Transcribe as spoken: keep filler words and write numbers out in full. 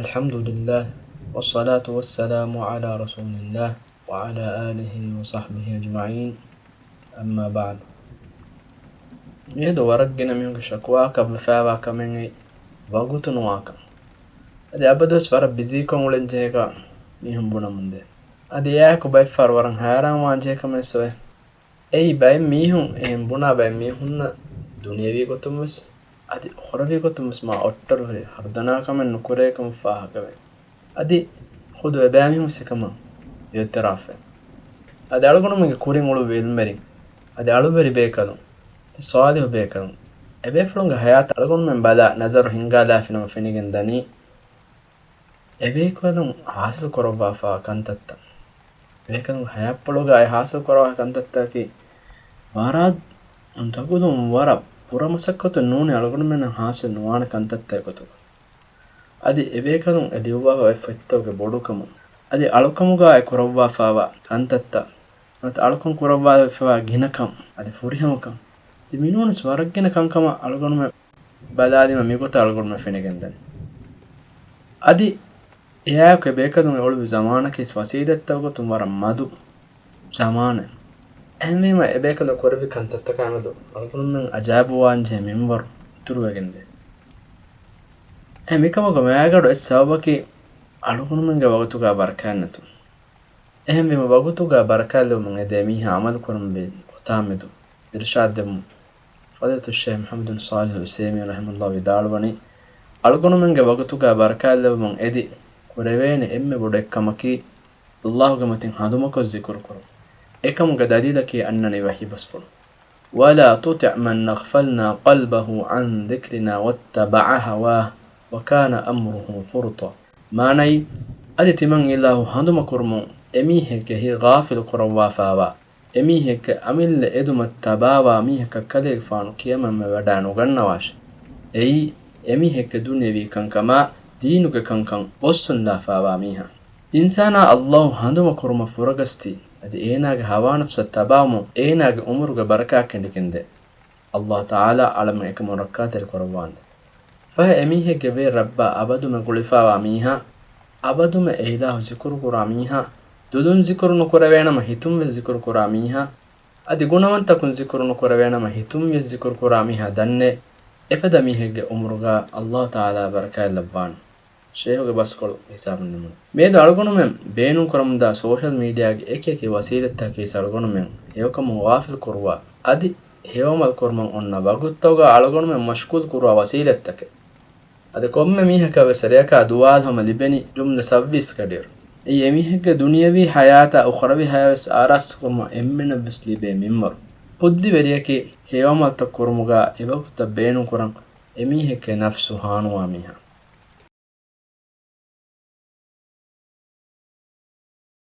الحمد لله، والصلاة والسلام على رسول الله، وعلى آله وصحبه أجمعين، أما بعد. މިއަދު ވަރަށް ގިނަ މީހުންގެ ޝަކުވާއަކަށް ވެފައިވާ ކަމެއް އެއީ ވަގުތު ނުވާކަން. އަދި އަބަދުވެސް ވަރަށް ބިޒީކޮށް އުޅެން ޖެހޭކަން މީހުން ބުނަމުންދޭ. އަދި އެއާއެކު ބައެއްފަހަރު ވަރަށް ހައިރާންވާން ޖެހޭ ކަމެއް ވެސް އޮވޭ. އެއީ ބައެއް މީހުން، އެހެން ބުނާ ބައެއް މީހުންނަށް ދުނިޔެވީ ގޮތުން ވެސް އަދި އުޚްރަވީ ގޮތުން ވެސް މާ އޮއްޓަރުހުރި ހަރުދަނާ ކަމެއް ނުކުރޭ ކަމަށް ފާހަގަވޭ. އަދި ޚުދު އެބައިމީހުން ވެސް އެކަމަށް އިއުތިރާފްވޭ. އަދި އަޅުގަނޑުމެންގެ ކުރިން އުޅުއްވި ޢިލްމުވެރިން، އަދި އަޅުވެރި ބޭކަލުން، އަދި ޞާލިޙު ބޭކަލުން، އެބޭފުޅުންގެ ޙަޔާތަށް އަޅުގަނޑުމެން ބަލާ ނަޒަރު ހިންގާލާފިނަމަ ފެނިގެން ދަނީ، އެބޭކަލުން ޙާޞިލު ކުރައްވާފާ ކަންތައްތައް، އެބޭކަލުން ޙަޔާތްޕުޅުގައި ޙާޞިލު ކުރައްވާ ކަންތައްތަކީ، ވަރަށް ދަގުލުން ވަރަށް ބުރަ މަސައްކަތު ނޫނީ އަޅުގަނޑުމެންނަށް ޙާޞިލު ނުވާނެ ކަންތައްތައް ގޮތުގަ. އަދި އެބޭކަލުން އެ ލިޔުއްވާފަ އޮތް ފޮތްތަކުގެ ބޮޑުކަމުން، އަދި އަޅުކަމުގައި ކުރައްވާފާވާ ކަންތައްތައް، ނުވަތަ އަޅުކަން ކުރައްވާފައިވާ ގިނަކަން، އަދި ފުރިހަމަކަން، އަދި މިނޫނަސް ވަރަށް ގިނަ ކަންކަމަށް އަޅުގަނޑުމެން ބަލާލީމަ މިގޮތަށް އަޅުގަނޑުމެން ފެނިގެންދަނީ. އަދި އެއާއެކު އެބޭކަލުން އެ އުޅުއްވި ޒަމާނަކީ ވަސީލަތްތަކުގެ ގޮތުން ވަރަށް މަދު ޒަމާނެއް. އެހެންވީމަ އެބޭކަލުން ކުރެއްވި ކަންތައްތަކާމެދު އަޅުގަނޑުމެން އަޖައިބުވާންޖެހޭ މިންވަރު އިތުރުވެގެންދޭ. އެ މިކަމުގެ މައިގަނޑު އެއް ސަބަބަކީ އަޅުގަނޑުމެންގެ ވަގުތުގަ ބަރަކާތްނެތުން. އެހެންވީމަ ވަގުތުގަ ބަރަކާތްލެވުމުން އެދޭ މީހާ ޢަމަލުކުރަންވީ ގޮތާމެދު އިރުޝާދުދެމުން ފަޟީލަތުއްޝޭޚް މުޙައްމަދު ބިން ޞާލިޙު އަލްޢުޘައިމީން ރަޙިމަހުﷲ ވިދާޅުވަނީ، އަޅުގަނޑުމެންގެ ވަގުތުގަ ބަރަކާތްލެވުމުން އެދި ކުރެވޭނެ އެންމެ ބޮޑު އެއްކަމަކީ، ﷲ ގެ މަތިން ހަނދުމަކޮށް ޒިކުރުކުރުން. އެކަމުގެ ދަލީލަކީ އަންނަނިވި ވަޙީ ބަސްފުޅު. ولا تطع من أغفلنا قلبه عن ذكرنا واتبع هواه وكان أمره فرطا. މާނައީ، އަދި ތިމަން އިލާހު ހަނދުމަކުރުމުން އެމީހެއްގެ ހިތް ޣާފިލު ކުރައްވާފާވާ، އެމީހެއްގެ އަމިއްލަ އެދުމަށް ތަބާވާ މީހަކަށް ކަލޭގެފާނު ކިޔަމަންމެ ވަޑައިނުގަންނަވާށެ. އެއީ، އެމީހެއްގެ ދުނިޔެވީ ކަންކަމާ، ދީނުގެ ކަންކަން ބޮއްސުންލާފާވާ މީހާ. އިންސާނާ ﷲ ހަނދުމަކުރުމަށް ފުރަގަސްދީ، އަދި އޭނާގެ ހަވާނަފްސަށް ތަބާވުމުން އޭނާގެ ޢުމުރުގެ ބަރަކާތް ކެނޑިގެންދޭ. ﷲ ތަޢާލާ އަޅަމެން އެކަމުން ރައްކާތެރި ކުރައްވާނދޭ. ފަހެ އެމީހެއްގެ ވެރި ރައްބާ އަބަދުމެ ގުޅިފާވާ މީހާ، އަބަދުމެ އެއިލާހު ޒިކުރުކުރާ މީހާ، ދުލުން ޒިކުރު ނުކުރެވޭނަމަ ހިތުންވެސް ޒިކުރުކުރާ މީހާ، އަދި ގުނަވަންތަކުން ޒިކުރު ނުކުރެވޭނަމަ ހިތުންވެސް ޒިކުރުކުރާ މީހާ ދަންނޭ، އެފަދަ މީހެއްގެ ޢުމުރުގަ ﷲ ތަޢާލާ ބަރަކާތް ލައްވާނެ. ޝޭޚުގެ ބަސްކޮޅު ހިސާބުން ނިމުނު. މިއަދު އަޅުގަނޑުމެން ބޭނުންކުރަމުންދާ ސޯޝަލް މީޑިއާގެ އެކިއެކި ވަސީލަތްތަކީ އަޅުގަނޑުމެން ހެޔޮކަމުން ޣާފިލް ކުރުވާ، އަދި ހެޔޮޢަމަލު ކުރުމަށް އޮންނަ ވަގުތުތަކުގަ އަޅުގަނޑުމެން މަޝްޣޫލް ކުރުވާ ވަސީލަތްތަކެއް. އަދި ކޮންމެ މީހަކަށް ވެސް ރެޔަކާ ދުވާލު ހަމަ ލިބެނީ ޖުމްލަ ސައްވީސް ގަޑިއިރު. އެއީ އެމީހެއްގެ ދުނިޔަވީ ޙަޔާތާ އުޚްރަވީ ޙަޔާތް ވެސް އާރާސްތުކުރުމަށް އެންމެނަށް ވެސް ލިބޭ މިންވަރު. ބުއްދިވެރިޔަކީ ހެޔޮޢަމަލުތައް ކުރުމުގަ އެވަގުތަށް ބޭނުންކުރަން އެމީހެއްގެ ނަފްސު ހާނުވާ މީހާ.